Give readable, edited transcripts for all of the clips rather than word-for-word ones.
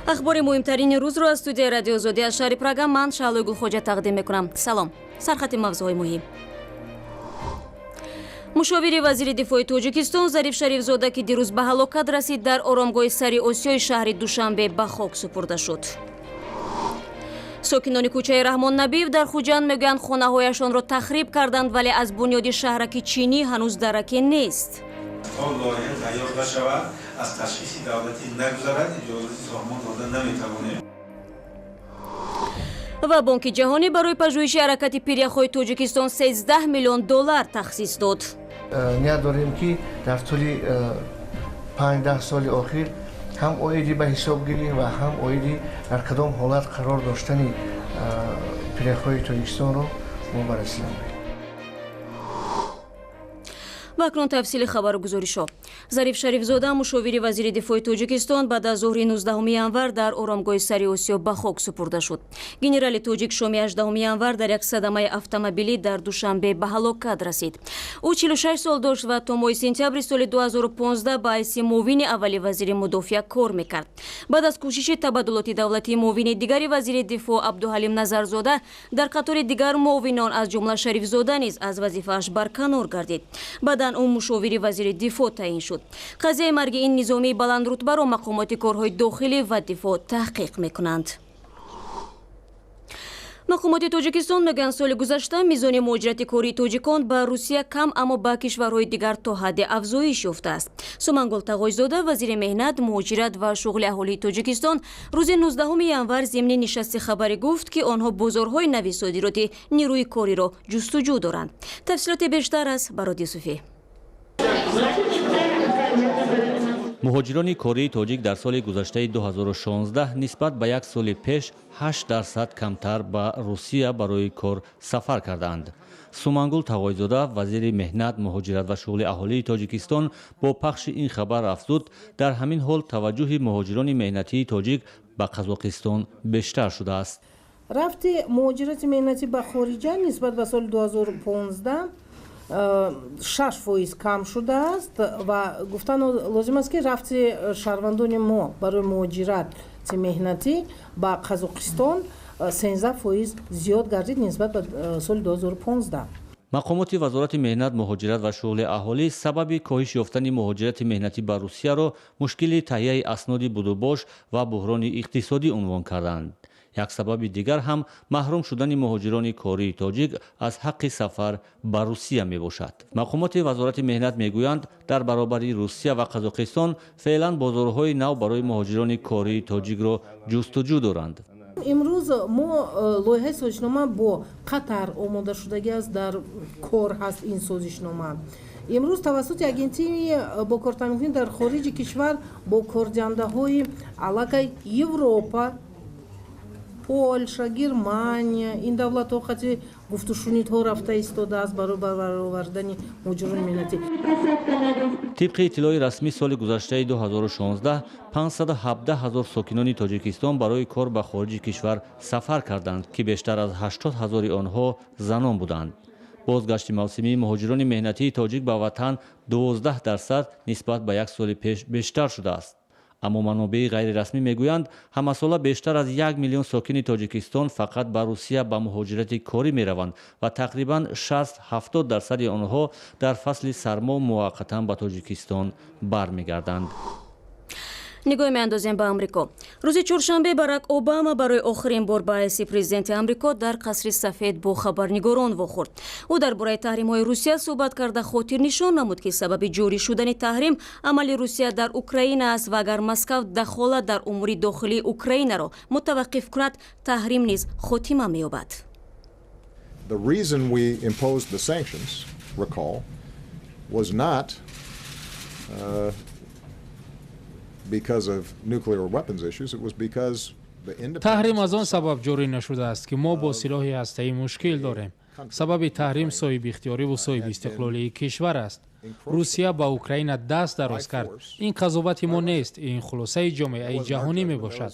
Ахбори муҳимтарини рӯзро аз студияи Радиои Озодӣ аз шаҳри Прага ман, Шаҳлои Гулхоҷа, тақдим мекунам. Салом. Сархати мавзӯъҳои муҳим. Мушовири вазири дифои Тоҷикистон Зариф Шарифзода, ки дирӯз ба ҳалокат расид, дар оромгоҳи Сари Осиёи шаҳри Душанбе ба хок супурда шуд. Сокинони кӯчаи Раҳмон Набиев дар Хуҷанд мегӯянд, хонаҳояшонро тахриб карданд, вале аз бунёди шаҳраки чинӣ ҳанӯз дараке нест. То лоиҳа тайёр нашавад, аз ташхиси давлатӣ нагузарад, иҷозати сохтмон дода наметавонем. Ва Бонки Ҷаҳонӣ барои пажӯҳиши ҳаракати пиряхҳои Тоҷикистон 13 миллион доллар тахсис дод. Ният дорем, ки дар тӯли 5-10 соли охир ҳам оиди ба ҳисобгирӣ ва ҳам оиди дар кадом ҳолат қарор доштани пиряхҳои Тоҷикистонро мо баррасӣ намоем. Ва акнун тафсили хабару гузоришҳо. Зариф Шарифзода, мушовири вазири дифои Тоҷикистон, баъд аз зуҳри 19 январ дар оромгоҳи Сари Осиё ба хок супурда шуд. Генерали тоҷик шоми 18 январ дар як садамаи автомобилӣ дар Душанбе ба ҳалокат расид. Ӯ 46 сол дошт ва то моҳи сентябри соли 2015 ба ҳайси муовини аввали вазири мудофиа кор мекард. Баъд аз кӯшиши табаддулоти давлатии муовини дигари вазири дифоъ Абдуҳалим Назарзода дар қатори дигар муовинон, аз ҷумла Шарифзода низ аз вазифааш барканор гардид. Баъдан ӯ мушовири вазири дифоъ таъин шуд. Қазияи марги ин низомии баландрутбаро мақомоти корҳои дохилӣ ва дифоъ таҳқиқ мекунанд. Мақомоти Тоҷикистон мегӯянд, соли гузашта мизони муҳоҷирати кории тоҷикон ба Русия кам, аммо ба кишварҳои дигар то ҳадде афзоиш ёфтааст. Сумангул Тағойзода, вазири меҳнат, муҳоҷират ва шуғли аҳолии Тоҷикистон, рӯзи 19 январ зимни нишасти хабарӣ гуфт, ки онҳо бозорҳои нави содироти нерӯи кориро ҷустуҷӯ доранд. Тафсилоти бештар аз Барод Юсуфӣ. Муҳоҷирони кории тоҷик дар соли гузаштаи 2016 нисбат ба як соли пеш 8% камтар ба Русия барои кор сафар кардаанд. Сумангул Тағойзода, вазири меҳнат, муҳоҷират ва шуғли аҳолии Тоҷикистон, бо пахши ин хабар афзуд, дар ҳамин ҳол таваҷҷӯҳи муҳоҷирони меҳнатии тоҷик ба Қазоқистон бештар шудааст. Рафти муҳоҷирати меҳнатӣ ба хориҷа нисбат ба соли 2015 6% кам шудааст ва гуфтан лозим аст, ки рафти шаҳрвандони мо барои муҳоҷирати меҳнатӣ ба Қазоқистон 13% зиёд гардид нисбат ба соли 2015. Мақомоти Вазорати меҳнат, муҳоҷират ва шуғли аҳолӣ сабаби коҳиш ёфтани муҳоҷирати меҳнатӣ ба Русияро мушкили таҳияи асноди будубош ва буҳрони иқтисодӣ унвон карданд. Як сабаби дигар ҳам маҳрум шудани муҳоҷирони кории тоҷик аз ҳаққи сафар ба Русия мебошад. Мақомоти Вазорати меҳнат мегӯянд, дар баробари Русия ва Қазоқистон феълан бозорҳои нав барои муҳоҷирони кории тоҷикро ҷустуҷӯ доранд. Имрӯз мо лоиҳаи созишнома бо Қатар омода шудагӣ аст, дар кор ҳаст ин созишнома. Имрӯз тавассути агентии бо кортаъминкунӣ дар хориҷи кишвар бо кордиҳандаҳои аллакай Европа, Польша, Германия, ин давлатҳо хати гуфтушунидҳо рафта истодааст барои баровардани муҳоҷирони меҳнатӣ. Тибқи иттилои расмӣ, соли гузаштаи 2016 517 ҳазор сокинони Тоҷикистон барои кор ба хориҷи кишвар сафар карданд, ки бештар аз 80 ҳазори онҳо занон буданд. Бозгашти мавсимии муҳоҷирони меҳнатии тоҷик ба ватан 12% нисбат ба як соли пеш бештар шудааст. Аммо манобеи ғайрирасмӣ мегӯянд, ҳамасола бештар аз 1 миллион сокини Тоҷикистон фақат ба Русия ба муҳоҷирати корӣ мераванд ва тақрибан 60-70 дарсади онҳо дар фасли сармо муваққатан ба Тоҷикистон бармегарданд. Нигоҳ меандозем ба Амрико. Рӯзи чоршанбе Барак Обама барои охирин бор ба ҳайси президенти Амрико дар Қасри Сафед бо хабарнигорон вохӯрд. Ӯ дар бораи таҳримҳои Русия суҳбат карда, хотирнишон намуд, ки сабаби ҷорӣ шудани таҳрим амали Русия дар Украина аст ва агар Москав дахолат дар умури дохилии Украинаро мутаваққиф кунад, таҳрим низ хотима меёбад. The reason we imposed the sanctions, recall, was not because of nuclear weapons issues. It was because the Таҳрим аз он сабаб ҷорӣ нашудааст, ки мо бо силоҳи ҳастаӣ мушкил дорем. Сабаби таҳрим соҳибихтиёриву соҳибистиқлолии кишвар аст. Русия ба Украина даст дароз кард. Ин қазовати мо нест, ин хулосаи ҷомеаи ҷаҳонӣ мебошад.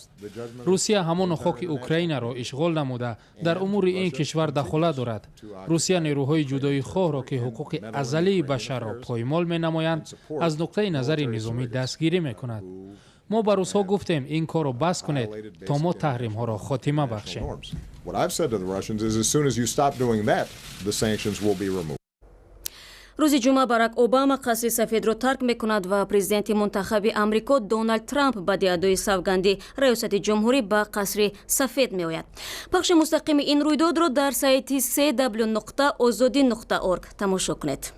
Русия ҳамоно хоки Украинаро ишғол намуда, дар умури ин кишвар дахолат дорад. Русия нерӯҳои ҷудоихоҳро, ки ҳуқуқи азалии башарро поймол менамоянд, аз нуқтаи назари низомӣ дастгирӣ мекунад. Мо ба русҳо гуфтем, ин корро бас кунед, то мо таҳримҳоро хотима бахшем. What I've said to the Russians is, as soon as you stop doing that, the sanctions will be removed. Рӯзи ҷумъа Барак Обама Қасри Сафедро тарк мекунад ва президенти мунтахаби Амрико Доналд Трамп баъди адои савганди раёсати ҷумҳурӣ ба Қасри Сафед меояд. Пахши мустақими ин рӯйдодро дар сайти cw.ozodi.org тамошо кунед.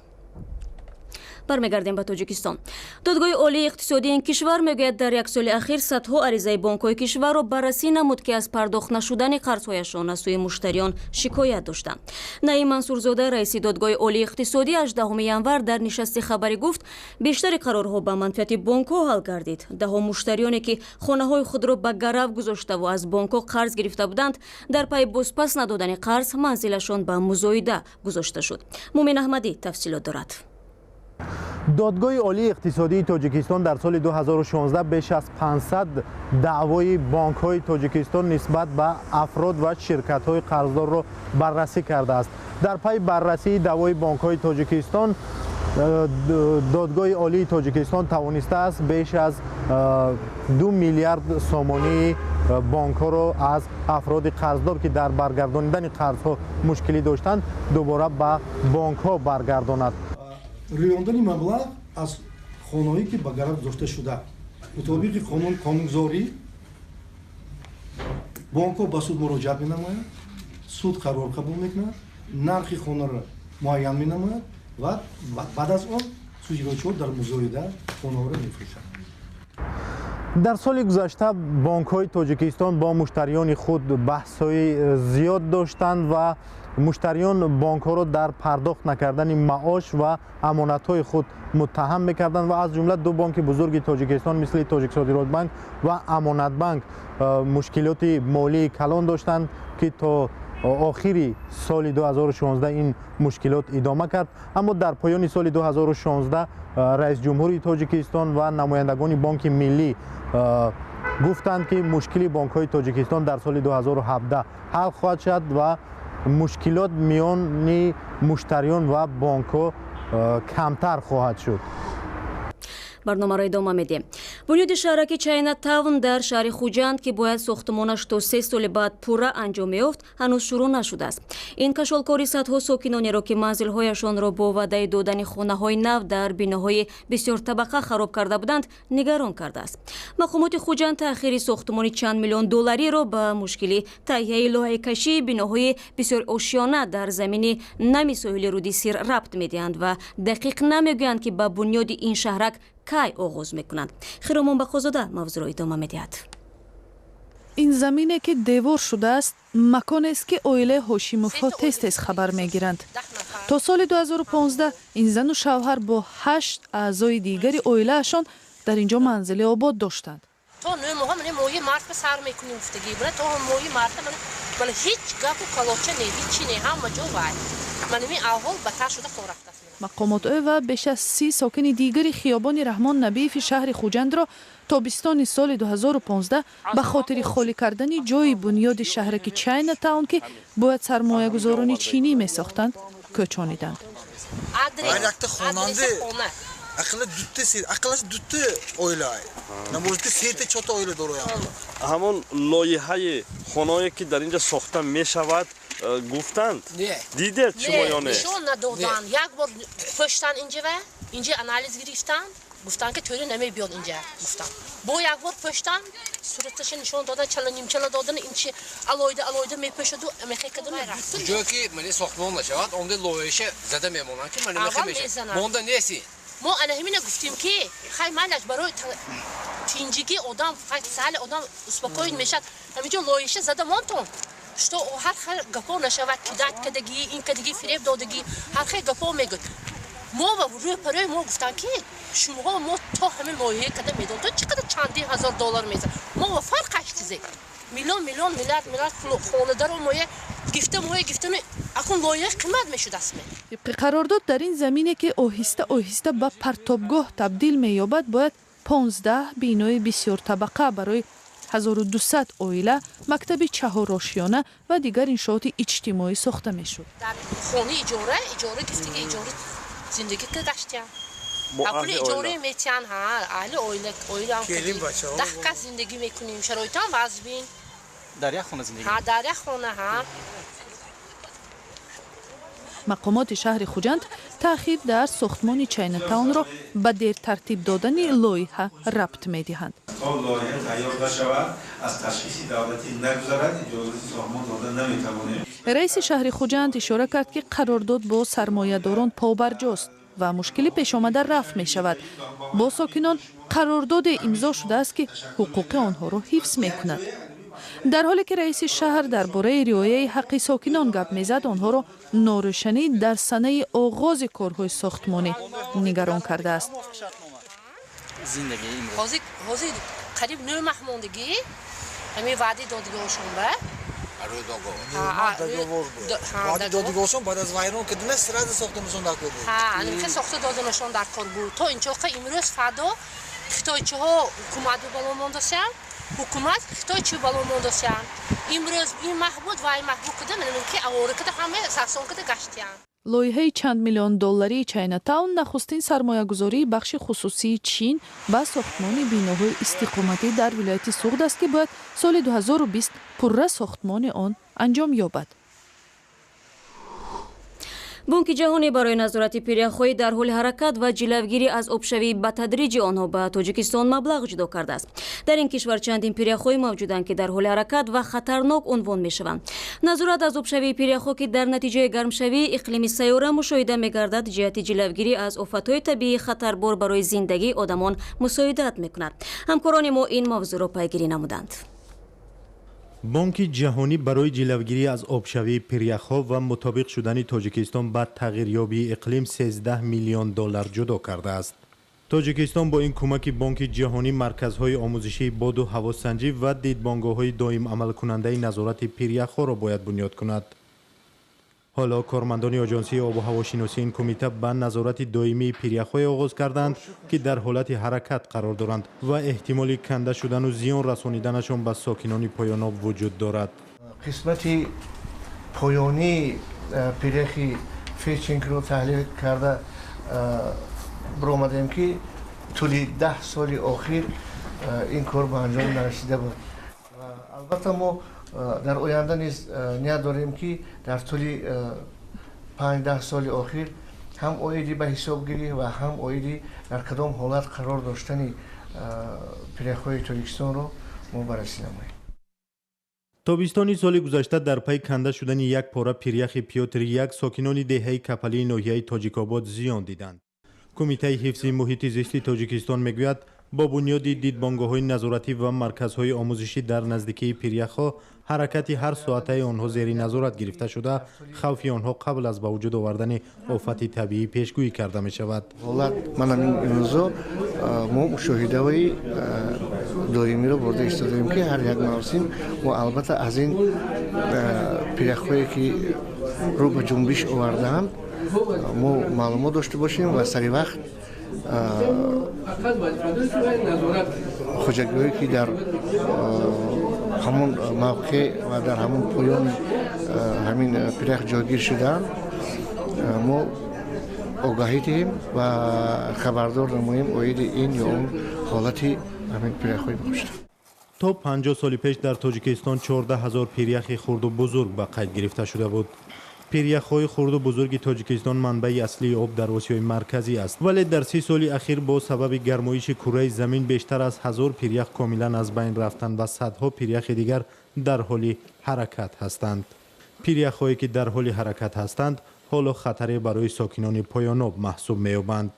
Бармегардем ба Тоҷикистон. Додгоҳи Олии иқтисодии ин кишвар мегӯяд, дар як соли ахир садҳо аризаи бонкҳои кишварро баррасӣ намуд, ки аз пардохт нашудани қарзҳояшон аз сӯи муштариён шикоят доштанд. Наим Мансурзода, раиси Додгоҳи Олии иқтисодӣ, 18 январ дар нишасти хабарӣ гуфт, бештари қарорҳо ба манфиати бонкҳо ҳал гардид. Даҳо муштариёне, ки хонаҳои худро ба гарав гузоштаву аз бонкҳо қарз гирифта буданд, дар пайи бозпас надодани қарз манзилашон ба музоида гузошта шуд. Мумин Аҳмадӣ тафсилот дорад. Додгоҳи Олии иқтисодии Тоҷикистон дар соли 2016 беш аз 500 даъвои бонкҳои Тоҷикистон нисбат ба афрод ва ширкатҳои қарздорро баррасӣ кардааст. Дар пайи баррасии даъвои бонкҳои Тоҷикистон, Додгоҳи Олии Тоҷикистон тавонистааст беш аз 2 миллиард сомонии бонкҳоро аз афроди қарздор, ки дар баргардонидани қарзҳо мушкилӣ доштанд, дубора ба бонкҳо баргардонад. Рӯёндани маблағ аз хонаҳое, ки ба гарав гузошта шуда, мутобиқи қонун, қонунгузорӣ, бонкҳо ба суд муроҷиат менамояд, суд қарор қабул мекунад, нархи хонаро муайян менамояд ва баъд аз он судиёчиҳо дар музоида хонаҳоро мефурӯшанд. Дар соли гузашта бонкҳои Тоҷикистон бо муштариёни худ баҳсҳои зиёд доштанд ва муштариён бонкҳоро дар пардохт накардани маош ва амонатҳои худ муттаҳам мекарданд ва аз ҷумла ду бонки бузурги Тоҷикистон, мисли Тоҷиксодиротбанк ва Амонатбанк, мушкилоти молии калон доштанд, ки то охири соли 2016 ин мушкилот идома кард. Аммо дар поёни соли 2016 раисҷумҳури Тоҷикистон ва намояндагони Бонки Миллӣ гуфтанд, ки мушкили бонкҳои Тоҷикистон дар соли 2017 ҳал хоҳад шуд ва мушкилот миёни муштариён ва бонкҳо камтар хоҳад шуд. Барномаро идома медиҳем. Бунёди шаҳраки Чайна Таун дар шаҳри Хуҷанд, ки бояд сохтмонаш то 3 соли баъд пурра анҷом меёфт, ҳанӯз шурӯъ нашудааст. Ин кашолкори садҳо сокинонеро, ки манзилҳояшонро бо ваъдаи додани хонаҳои нав дар биноҳои бисёртабақа хароб карда буданд, нигарон кардааст. Мақомоти Хуҷанд таъхири сохтмони чанд миллион доллариро ба мушкили таҳияи лоиҳакашии биноҳои бисёрошёна дар замини нами соҳили руди Сир рабт медиҳанд ва дақиқ намегӯянд, ки ба бунёди ин шаҳрак кай оғоз мекунанд. Хиромон Бақозода мавзӯъро идома медиҳад. Ин замине, ки девор шудааст, маконест, ки оилаи Ҳошимовҳо тез тез хабар мегиранд. То соли 2015 ин зану шавҳар бо ҳашт аъзои дигари оилаашон дар ин ҷо манзили обод доштанд. То 9 моҳа, мана, моҳи март ба сар мекунем гуфтагӣ, мана, то моҳи марта, мана, мана, ҳеҷ гапу калоча не, ҳечи не, ҳама ҷо вай, мана, ми аҳвол бадтар шуда хо рафтааст. Мақомот ӯ ва беш аз 30 сокини дигари хиёбони Раҳмон Набиеви шаҳри Хуҷандро тобистони соли 2015 ба хотири холӣ кардани ҷойи бунёди шаҳраки Чайна Таун, ки бояд сармоягузорони чинӣ месохтанд, кӯчониданд. Ақалла дутта, ақаллаш дутта оила, намозда сета, чорта оила дороям. Ҳамон лоиҳаи хонаое, ки дар инҷа сохта мешавад, гуфтанд, дидед шумо ё не? Нишон надоданд. Як бор пӯштан инҷава, инҷа анализ гирифтанд, гуфтанд, ки тӯри намебиёд инҷа, гуфтанд. Бо як бор пӯштан, сураташа нишон додан, чала нимчала додан, инчи алоҳида алоҳида мепӯшаду мехекаду. Ҷое ки мани сохтмон нашавад, онда лоиҳаша зада мемонанд, ки мани мехе мешавад, монда неси. Мо ана ҳамина гуфтем, ки хай, майлаш, барои тинҷигӣ одам, хай, сали одам успокоен мешавад, ҳаминҷо лоиҳаша зада монтон, что ҳар хел гапо нашавад, кидать кадагӣ, ин кадагӣ, фиреб додагӣ, ҳар хел гапо мегӯд. Мо ва рӯй парои мо гуфтанд, ки шумоҳо мо то ҳамин лоиҳа када медон, то чӣ қадар чандин ҳазор доллар мезан, мо ва фарқаш чизе, миллион миллион, миллиард миллиард хонадаро моя гифта, моя гифтану акун лоиҳа қимат мешудааст. Тибқи қарордод, дар ин замине, ки оҳиста оҳиста ба партобгоҳ табдил меёбад, бояд 15 бинои бисёртабақа барои 1200 оила, мактаби чаҳорошёна ва дигар иншооти иҷтимоӣ сохта мешуд. Дар хонаи иҷора, иҷора гифтаги, иҷора зиндагӣ гаштям. Пули иҷора метиҳанд, ҳа, аҳли оила, оилаам 10 кас зиндагӣ мекунем, шароитам вазбин. Дар як хона зиндагӣ? Ҳа, дар як хона, ҳа. Мақомоти шаҳри Хуҷанд таъхир дар сохтмони Чайнатаунро ба дертартиб додани лоиҳа рабт медиҳанд. То лоиҳа тайёр нашавад, аз ташхиси давлатӣ нагузарад, иҷозати сохтмон дода наметавонем. Раиси шаҳри Хуҷанд ишора кард, ки қарордод бо сармоядорон побарҷост ва мушкили пешомада рафъ мешавад. Бо сокинон қарордоде имзо шудааст, ки ҳуқуқи онҳоро ҳифз мекунад. Дар ҳоле ки раиси шаҳр дар бораи риояи ҳаққи сокинон гап мезад, онҳоро норӯшанӣ дар санаи оғози корҳои сохтмонӣ нигарон кардааст. Ҳозир қариб 9 маҳ мондагӣ ҳамин ваъдаи додгоҳошон ба ваъдаи додгоҳошон баъд аз вайрон кардана сразу сохтанашон дар кор буд. Ҳа, сохта доданашон дар кор буд. То инчоқа имрӯз фардо хитойчиҳо ҳукумат бало мондасянд, ҳукумат хитойчи бало мондасянд. Имрӯз ин маҳ буд, вай маҳ буд када, менамем ки авора када, ҳама сарсон када гаштиянд. Лоиҳаи чанд миллион долларии Чайнатаун нахустин сармоягузории бахши хусусии Чин ба сохтмони биноҳои истиқоматӣ дар вилояти Суғд аст, ки бояд соли 2020 пурра сохтмони он анҷом ёбад. Бонки ҷаҳонӣ барои назорати пиряхҳои дар ҳоли ҳаракат ва ҷилавгирӣ аз обшавии ба тадриҷи онҳо ба Тоҷикистон маблағ ҷудо кардааст. Дар ин кишвар чандин пиряхҳое мавҷуданд, ки дар ҳоли ҳаракат ва хатарнок унвон мешаванд. Назорат аз обшавии пиряхҳо, ки дар натиҷаи гармшавии иқлими сайёра мушоҳида мегардад, ҷиҳати ҷилавгирӣ аз офатҳои табиии хатарбор барои зиндагии одамон мусоидат мекунад. Ҳамкорони мо ин мавзӯъро пайгирӣ намуданд. Бонки ҷаҳонӣ барои ҷилавгирӣ аз обшавии пиряхҳо ва мутобиқ шудани Тоҷикистон ба тағйирёбии иқлим 13 миллион доллар ҷудо кардааст. Тоҷикистон бо ин кӯмаки Бонки ҷаҳонӣ марказҳои омӯзишии боду ҳавосанҷӣ ва дидбонгоҳҳои доим амалкунандаи назорати пиряхҳоро бояд бунёд кунад. Ҳоло кормандони оҷонсии обу ҳавошиносии ин кумита ба назорати доимии пиряхҳое оғоз карданд, ки дар ҳолати ҳаракат қарор доранд ва эҳтимоли канда шудану зиён расониданашон ба сокинони поёноб вуҷуд дорад. Қисмати поёнии пиряхи Феченкро таҳлил карда баромадем, ки тӯли 10 соли охир ин кор ба анҷом нарасида буд. Албатта, мо дар оянда низ ният дорем, ки дар тӯли 5-10 соли охир ҳам оиди ба ҳисобгирӣ ва ҳам оиди дар кадом ҳолат қарор доштани пиряхҳои Тоҷикистонро мо баррасӣ намоем. Тобистони соли гузашта дар пайи канда шудани як пора пиряхи Пётр як сокинони деҳаи Капалии ноҳияи Тоҷикобод зиён диданд. Кумитаи ҳифзи муҳити зисти Тоҷикистон мегӯяд, бо бунёди дидбонгоҳҳои назоратӣ ва марказҳои омӯзишӣ дар наздикии пиряхҳо ҳаракати ҳар соатаи онҳо зери назорат гирифта шуда, хавфи онҳо қабл аз ба вуҷуд овардани офати табиӣ пешгӯӣ карда мешавад. Ҳолат манам имрӯзо мо мушоҳидаҳои доимиро бурда истодаем, ки ҳар як мавсим мо албатта аз ин пиряхҳое, ки рӯ ба ҷунбиш овардаанд, мо маълумот дошта бошем ва сари вақт хоҷагиҳое, ки дар ҳамон мавқеъ ва дар ҳамон поёни ҳамин пирях ҷойгир шудаанд, мо огаҳӣ диҳем ва хабардор намоем оиди ин ё он ҳолати ҳамин пиряхҳои бошад. То 50 соли пеш дар Тоҷикистон 14 ҳазор пиряхи хурду бузург ба қайд гирифта шуда буд. Пиряхҳои хурду бузурги Тоҷикистон манбаи аслии об дар Осиёи Марказӣ аст, вале дар 30 соли ахир бо сабаби гармоиши кураи замин бештар аз 1000 пирях комилан аз байн рафтанд ва садҳо пиряхи дигар дар ҳоли ҳаракат ҳастанд. Пиряхҳое, ки дар ҳоли ҳаракат ҳастанд, ҳоло хатаре барои сокинони поёноб маҳсуб меёбанд,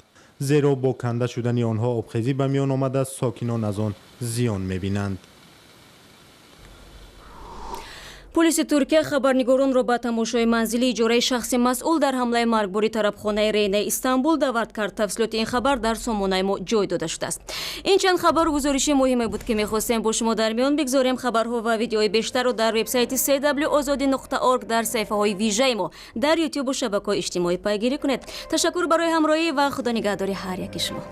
зеро бо канда шудани онҳо обхезӣ ба миён омада, сокинон аз он зиён мебинанд. Полиси Туркия хабарнигоронро ба тамошои манзили иҷораи шахси масъул дар ҳамлаи маргбори тарабхонаи Рейнаи Истанбул даъват кард. Тафсилоти ин хабар дар сомонаи мо ҷой дода шудааст. Ин чанд хабару гузориши муҳиме буд, ки мехостем бо шумо дар миён бигзорем. Хабарҳо ва видеои бештарро дар вебсайти cwozodi.org, дар саҳифаҳои вижаи мо дар ютубу шабакаҳои иҷтимоӣ пайгирӣ кунед. Ташаккур барои ҳамроҳӣ ва худо нигаҳдори ҳар яки шумо.